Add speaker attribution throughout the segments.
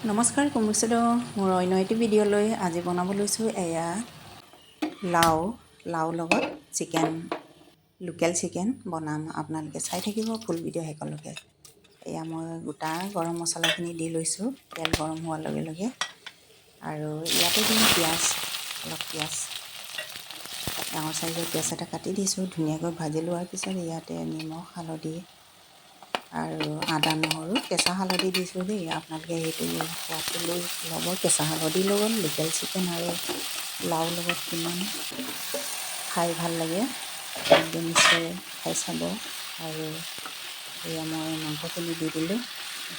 Speaker 1: নমস্কাৰ কুমুচিদ, মোৰ অন্য এটি ভিডিঅ'লৈ। আজি বনাব লৈছোঁ এয়া লাও, লাও লগত চিকেন, লোকেল চিকেন বনাম। আপোনালোকে চাই থাকিব ফুল ভিডিঅ' শেষলৈকে। এয়া মই গোটা গৰম মছলাখিনি দি লৈছোঁ তেল গৰম হোৱাৰ লগে লগে। আৰু ইয়াতে দিম পিঁয়াজ, অলপ পিঁয়াজ, ডাঙৰ চাইজৰ পিঁয়াজ এটা কাটি দিছোঁ। ধুনীয়াকৈ ভাজি লোৱাৰ পিছত ইয়াতে নিমখ, হালধি আৰু আদা, নহৰু, কেঁচা হালধি দিছোঁ দেই। আপোনালোকে সেইটো সোৱাদটো লৈ ল'ব। কেঁচা হালধিৰ লগত লোকেল চিকেন আৰু লাওৰ লগত কিমান খাই ভাল লাগে, আপোনালোকে নিশ্চয় খাই চাব। আৰু এয়া মই মাংসখিনি দি দিলোঁ।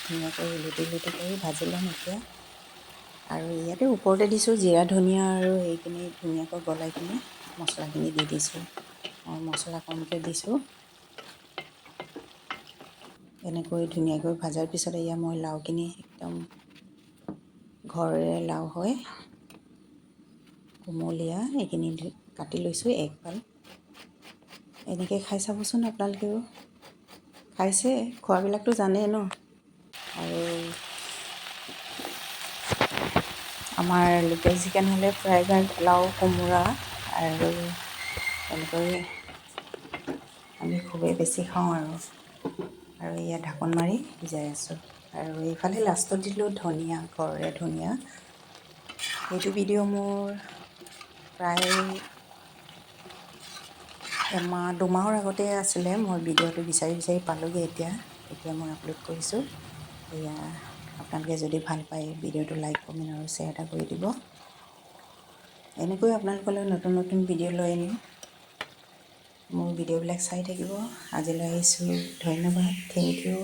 Speaker 1: ধুনীয়াকৈ লুটি লুটি কৰি ভাজি ল'ম এতিয়া। আৰু ইয়াতে ওপৰতে দিছোঁ জিৰা, ধনিয়া আৰু সেইখিনি ধুনীয়াকৈ গলাই কিনে মছলাখিনি দি দিছোঁ। মই মছলা কমকৈ দিছোঁ। এনেকৈ ধুনীয়াকৈ ভজাৰ পিছত এয়া মই লাওখিনি, একদম ঘৰৰে লাও হয়, কুমলীয়া, এইখিনি কাটি লৈছোঁ একফাল। এনেকৈ খাই চাবচোন আপোনালোকেও। খাইছে, খোৱাবিলাকতো জানেই ন। আৰু আমাৰ লোকেল চিকেন হ'লে প্ৰায়ভাগ লাও, কোমোৰা আৰু এনেকৈ আমি খুবেই বেছি খাওঁ। আৰু আৰু এয়া ঢাকোন মাৰি সিজাই আছোঁ। আৰু এইফালে লাষ্টত দিলোঁ ধনিয়া, ঘৰৰে ধনিয়া। এইটো ভিডিঅ' মোৰ প্ৰায় এমাহ 2 মাহৰ আগতে আছিলে। মই ভিডিঅ'টো বিচাৰি বিচাৰি পালোঁগৈ এতিয়া। এতিয়া মই আপলোড কৰিছোঁ। এয়া আপোনালোকে যদি ভাল পায়, ভিডিঅ'টো লাইক, কমেণ্ট আৰু শ্বেয়াৰ এটা কৰি দিব। এনেকৈ আপোনালোকলৈ নতুন নতুন ভিডিঅ' লৈ আনিম। মোৰ ভিডিঅ'বিলাক চাই থাকিব। আজিলৈ আহিছোঁ, ধন্যবাদ, thank U.